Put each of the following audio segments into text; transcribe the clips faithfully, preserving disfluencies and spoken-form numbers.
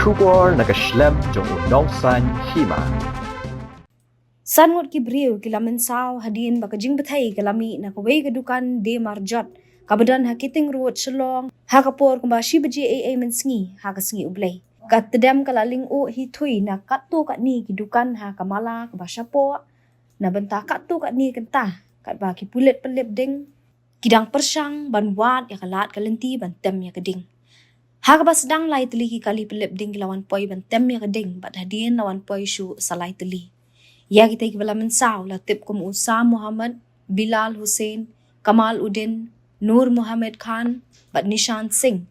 Khubor na ka shlem jong u nongsan hima. San ngut ki briew ki la mynsaw hadien ba ka jingbthei ka la mih na kawei ka dukan die marjot kaba don ha Keating Road, Shillong, ha ka por kumba shi baje ei ei mynsngi ha ka sngi U Blei. Ka tdem ka la lyngkhuh hi thui na katto katne ki dukan ha ka mala kaba shapoh, na bynta katto katne kynta, katba ki pulit pynlip ding ki dang pyrshang ban wad ïa ka lad ka lynti ban tem ïa ka ding. Ha kaba sdang lai tylli ki kali pynlip ding ki la wan poi ban tem ïa ka ding, bad hadien la wan poi shuh sa lai tylli. Ïa kita kiba la mynsaw la tip kum u Sam Mohammed, Bilal Hussain, Kamal Uddin, Nur Mohammed Khan bad Nishan Singh.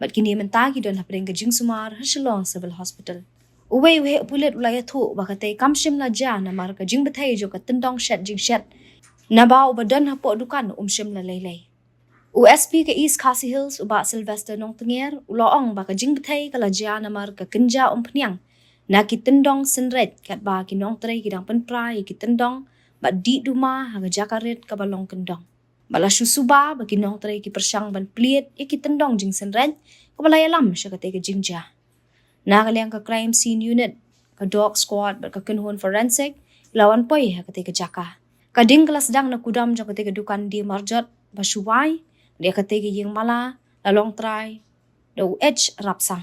Bad kine mynta ki don hapdeng ka jingsumar ha Shillong Civil Hospital. Uwei u heh pulit u la ïathuh ba katei kam shym la jia namar ka jingbthei jong ka tyndong shet jingshet, naba uba don hapoh dukan um shym la lei lei. U S P ka East Khasi Hills, u Bah Sylvester Nongtnger, u la ong ba ka jingbthei ka la jia namar ka kynja umphniang na ki tyndong synreit, katba ki nongtrei ki dang pynpra ïa ki tyndong bad dih duma ha ka jaka rit kaba long kyndong. Bad la shu suba ba ki nongtrei ki pyrshang ban plied ïa ki tyndong jingsynreit, kaba la ïalam sha katei ka jingjia. Na ka liang ka Crime Scene Unit, ka Dog Squad bad ka kynhun forensic la wan poi ha katei ka jaka. Ka ding ka la sdang na kudam jong katei ka dukan die marjot ba shu wai, bad ïa katei ka ïing mala la long trai da u H Rapsang.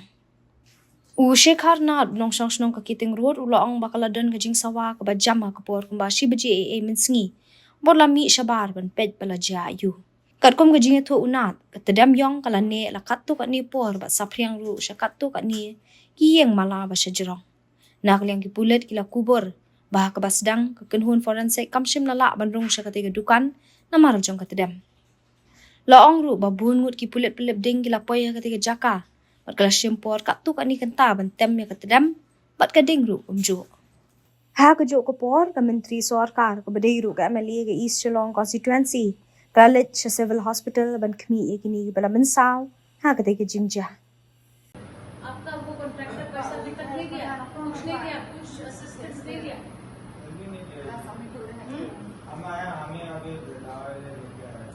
U Shekhar Nath, nongshong shnong ka Keating Road, u la ong ba ka la don ka jingsawa kaba jam ha ka por kumba shi baje ei ei mynsngi, bad la mih shabar ban peit ba la jia aiu. Katkum ka jingïathuh u Nath, ka tdem ïong ka la neh la katto katne por bad saphriang ruh sha katto katne ki ïing mala ba sha jrong. Na ka liang ki pulit ki la kubur ba ha kaba sdang ka kynhun forensic kam shym la lah ban rung sha katei ka dukan namar jong ka tdem. La ong ruh ba bun ngut ki pulit pynlip ding ki la poi ha katei ka jaka bad ka la shim por katto katne kynta ban tem ïa ka tdem bad ka ding ruh kumjuh. Ha kajuh ka por, ka Myntri Sorkar kaba dei ruh ka M L A ka East Shillong Constituency ka la leit sha Civil Hospital ban khmih ïa kine kiba la mynsaw ha katei ka jingjia. आपका वो कॉन्ट्रैक्टर पैसा अभी तक नहीं दिया, कुछ नहीं दिया, कुछ असिस्टेंस नहीं दिया। हम आया, हमें अभी बुलाया है, लेके आया है।